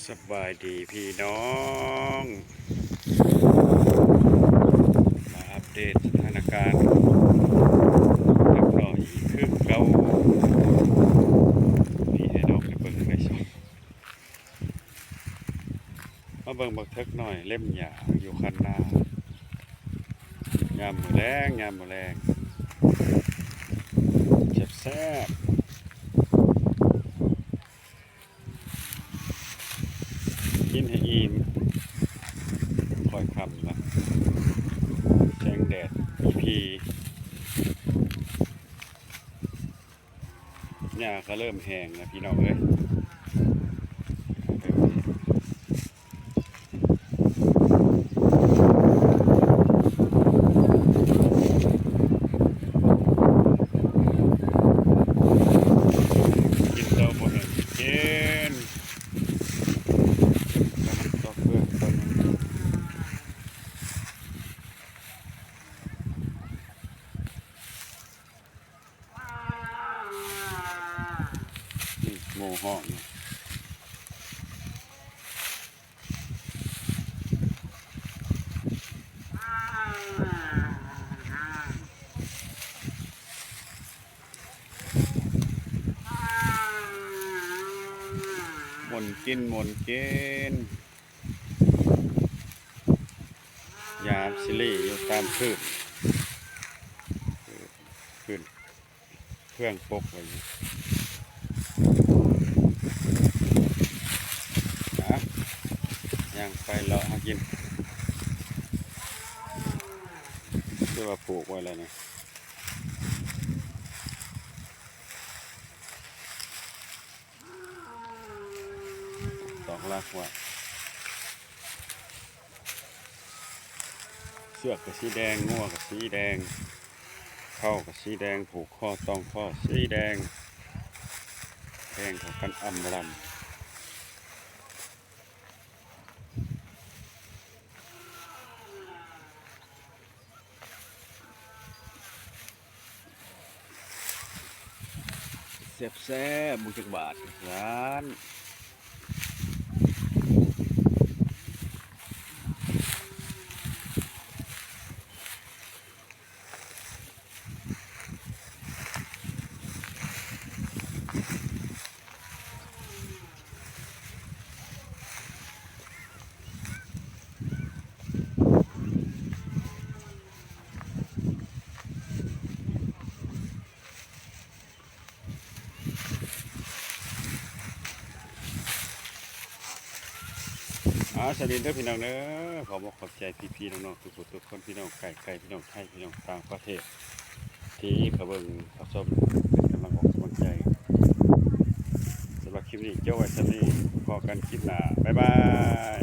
ສະບາຍດີພີ່ນ້ອງ ມາອັບເດດສະຖານະການເລັກນ້ອຍອີກຄືເກົ່າ. ມີໃຫ້ນ້ອງໄດ້ເບິ່ງໄດ້ຊົມ ມາເບິ່ງບັກເຖິກນ້ອຍເລັມຫຍ້າຢູ່ຄັນນາ ຍາມມື້ແລງ ຍາມມື້ແລງ ແຊບໆ. ກິນໃຫ້ອີ່ມ ຄ່ອຍຄ່ຳລະ ແສງແດດພີໆ ຫຍ້າກໍເລີ່ມແຫ້ງລະພີ່ນ້ອງເອີຍ. ກິນເຂົ້າບໍ່ແຫ້ງກິນ ກຳລັງຊອກເຄື່ອງ ນີ້ ໝູຮ້ອງ. ມ່ວນກິນ ມ່ວນກິນ ຢາມຊິລີຢູ່ຕາມພື້ນ ພື້ນ ເຄື່ອງປົກໄວ້ຢູ່. ຫາ ຍ່າງໄປເລາະຫາກິນ ຄືວ່າປູກໄວ້ແລ້ວນີ້ ຕອກຫຼັກໄວ້. ເຊືອກກໍສີແດງ ງົວກໍສີແດງ ເຄົ້າກໍສີແດງ ຜູກຄໍຕ່ອງຄໍສີແດງ ແດງເຂົ້າກັນອຳລຳ. ແຊບໆ ບໍ່ຈັກບາດຫວານ. ອາ ສະບາຍດີເດີພີ່ນ້ອງເດີ ຂໍບອກຂອບໃຈພີ່ໆນ້ອງໆທຸກຜູ້ທຸກຄົນ ພີ່ນ້ອງໃກ້ໆ ພີ່ນ້ອງໄທ ພີ່ນ້ອງຕ່າງປະເທດ ທີ່ເຂົ້າເບິ່ງເຂົ້າຊົມ ເປັນກຳລັງອົກກຳລັງໃຈ. ສຳລັບຄລິບນີ້ຈົບໄວ້ສ່ຳນີ້ ພໍ້ກັນຄລິບໜ້າ ບາຍບາຍ.